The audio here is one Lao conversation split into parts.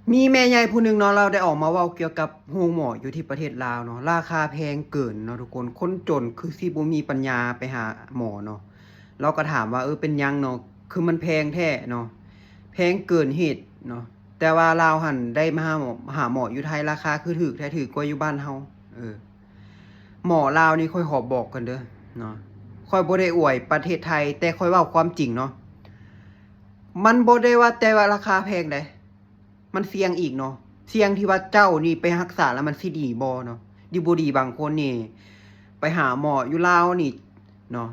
ມີແມ່ໃຫຍ່ຜູ້ໜຶ່ງເນາະ ລາວໄດ້ອອກມາເວົ້າກ່ຽວກັບໂຮງໝໍຢູ່ທີ່ປະເທດລາວເນາະ ລາຄາແພງເກີນເນາະທຸກຄົນ. ຄົນຈົນຄືຊິບໍ່ມີປັນຍາໄປຫາໝໍເນາະ. ລາວກໍຖາມວ່າ ເອີ ເປັນຫຍັງເນາະ ຄືມັນແພງແທ້ເນາະ ແພງເກີນເຫດເນາະ. ແຕ່ວ່າລາວຫັ້ນໄດ້ມາຫາໝໍ ຫາໝໍຢູ່ໄທ ລາຄາຄືຖືກແທ້ ຖືກກວ່າຢູ່ບ້ານເຮົາ. ເອີ ໝໍລາວນີ້ ຂ້ອຍຂໍບອກກ່ອນເດີເນາະ ຂ້ອຍບໍ່ໄດ້ອວຍປະເທດໄທ ແຕ່ຂ້ອຍເວົ້າຄວາມຈິງເນາະ. ມັນບໍ່ໄດ້ວ່າແຕ່ວ່າລາຄາແພງໃດ ມັນສ່ຽງອີກເນາະ ສ່ຽງທີ່ວ່າເຈົ້ານີ້ໄປຮັກສາແລ້ວມັນຊິດີບໍ່ເນາະ. ດີບໍ່ດີ ບາງຄົນນີ້ໄປຫາໝໍຢູ່ລາວນີ້ເນາະ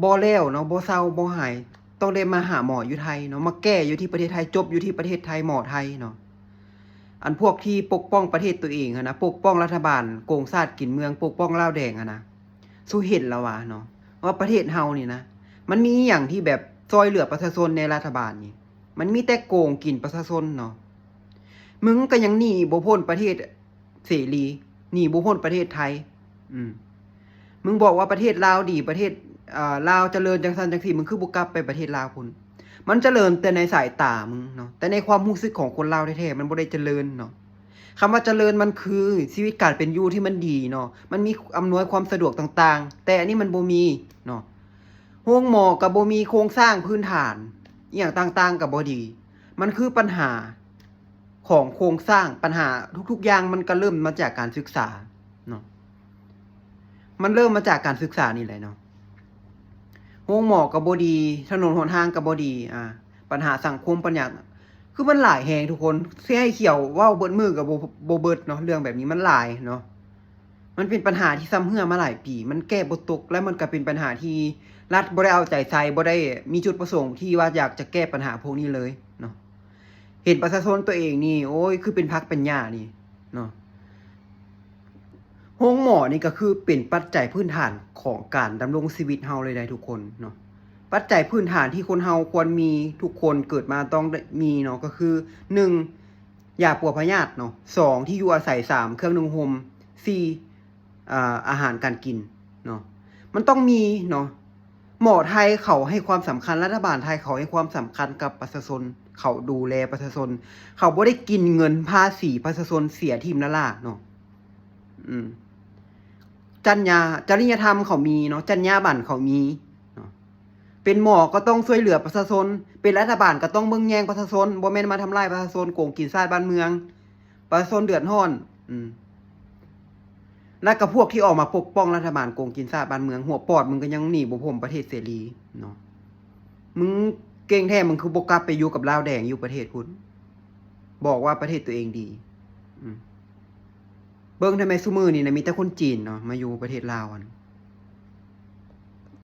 ບໍ່ແລ້ວເນາະ ບໍ່ເຊົາບໍ່ຫາຍ ຕ້ອງໄດ້ມາຫາໝໍຢູ່ໄທເນາະ ມາແກ້ຢູ່ທີ່ປະເທດໄທ ຈົບຢູ່ທີ່ປະເທດໄທ ໝໍໄທເນາະ. ອັນພວກທີ່ປົກປ້ອງປະເທດຕົວເອງຫັ້ນນະ ປົກປ້ອງລັດຖະບານ ໂກງຊາດກິນເມືອງ ປົກປ້ອງລາວແດງຫັ້ນນະ ສູເຫັນແລ້ວຫວາເນາະ ວ່າປະເທດເຮົານີ້ນະ ມັນມີອີ່ຫຍັງທີ່ແບບຊ່ອຍເຫຼືອປະຊາຊົນແດ່? ລັດຖະບານນີ້ ມັນມີແຕ່ໂກງກິນປະຊາຊົນເນາະ. ມຶງກໍຍັງໜີບໍ່ພົ້ນປະເທດເສລີ ໜີບໍ່ພົ້ນປະເທດໄທ. ອືມ ມຶງບອກວ່າປະເທດລາວດີ ປະເທດ ເອີ ລາວຈະເລີນຈັ່ງຊັ້ນຈັ່ງຊີ້ ມຶງຄືບໍ່ກັບໄປປະເທດລາວພຸ້ນ? ມັນຈະເລີນແຕ່ໃນສາຍຕາມຶງເນາະ ແຕ່ໃນຄວາມຮູ້ສຶກຂອງຄົນລາວແທ້ໆ ມັນບໍ່ໄດ້ຈະເລີນເນາະ. ຄຳວ່າຈະເລີນ ມັນຄືຊີວິດການເປັນຢູ່ທີ່ມັນດີເນາະ ມັນມີອຳນວຍຄວາມສະດວກຕ່າງໆ ແຕ່ອັນນີ້ມັນບໍ່ມີເນາະ. ໂຮງໝໍກໍບໍ່ມີ ໂຄງສ້າງພື້ນຖານອີ່ຫຍັງຕ່າງໆກໍບໍ່ດີ. ມັນຄືປັນຫາຂອງໂຄງສ້າງ ປັນຫາທຸກໆຢ່າງ ມັນກໍເລີ່ມມາຈາກການສຶກສາເນາະ ມັນເລີ່ມມາຈາກການສຶກສານີ້ແຫຼະເນາະ. ໂຮງໝໍກໍບໍ່ດີ ຖະໜົນຫົນທາງກໍບໍ່ດີ ອາ ປັນຫາສັງຄົມ ປັນຫາ ຄືມັນຫຼາຍແຮງທຸກຄົນ ຊິໃຫ້ຂ້ອຍເວົ້າເບິດມື້ກໍບໍ່ ບໍ່ເບິດເນາະ. ເລື່ອງແບບນີ້ມັນຫຼາຍເນາະ ມັນເປັນປັນຫາທີ່ຊຳເຮື້ອມາຫຼາຍປີ ມັນແກ້ບໍ່ຕົກ ແລະ ມັນກໍເປັນປັນຫາທີ່ລັດບໍ່ໄດ້ເອົາໃຈໃສ່ ບໍ່ໄດ້ມີຈຸດປະສົງທີ່ວ່າຢາກຈະແກ້ປັນຫາພວກນີ້ເລີຍເນາະ. ເຫັນປະຊາຊົນຕົວເອງນີ້ ໂອ້ຍ ຄືເປັນຜັກເປັນຫຍ້ານີ້ເນາະ. ໂຮງໝໍນີ້ກໍຄືເປັນປັດໄຈພື້ນຖານຂອງການດຳລົງຊີວິດເຮົາເລີຍໄດ໋ທຸກຄົນເນາະ. ປັດໄຈພື້ນຖານທີ່ຄົນເຮົາຄວນມີ ທຸກຄົນເກີດມາຕ້ອງໄດ້ມີເນາະ ກໍຄື ໜຶ່ງ ຢາປົວພະຍາດເນາະ, ສອງ ທີ່ຢູ່ອາໄສ, ສາມ ເຄື່ອງນຸ່ງຫົ່ມ, ສີ່ ອາ ອາຫານການກິນເນາະ ມັນຕ້ອງມີເນາະ. ໝໍໄທເຂົາໃຫ້ຄວາມສຳຄັນ, ລັດຖະບານໄທເຂົາໃຫ້ຄວາມສຳຄັນກັບປະຊາຊົນ, ເຂົາດູແລປະຊາຊົນ, ເຂົາບໍ່ໄດ້ກິນເງິນພາສີປະຊາຊົນເສຍຖິ້ມລ້າໆເນາະ. ອືມ ຈັນຍາ ຈະລິຍະທຳເຂົາມີເນາະ, ຈັນຍາບັນເຂົາມີເນາະ. ເປັນໝໍກໍຕ້ອງຊ່ວຍເຫຼືອປະຊາຊົນ, ເປັນລັດຖະບານກໍຕ້ອງເບິ່ງແຍງປະຊາຊົນ, ບໍ່ແມ່ນມາທຳລາຍປະຊາຊົນ, ໂກງກິນຊາດບ້ານເມືອງ, ປະຊາຊົນເດືອດຮ້ອນ. ອືມ ແລ້ວກໍພວກທີ່ອອກມາປົກປ້ອງລັດຖະບານໂກງກິນຊາດບ້ານເມືອງ, ຫົວປອດມຶງກໍຍັງໜີບໍ່ພົ້ນປະເທດເສລີເນາະ. ມຶງເກັ່ງແທ້ ມຶງຄືບໍ່ກັບໄປຢູ່ກັບລາວແດງຢູ່ປະເທດພຸ້ນ? ບອກວ່າປະເທດຕົວເອງດີ. ອືມ ເບິ່ງທຳໄມຊຸມື້ນີ້ນະ ມີແຕ່ຄົນຈີນເນາະ ມາຢູ່ປະເທດລາວຫັ້ນ.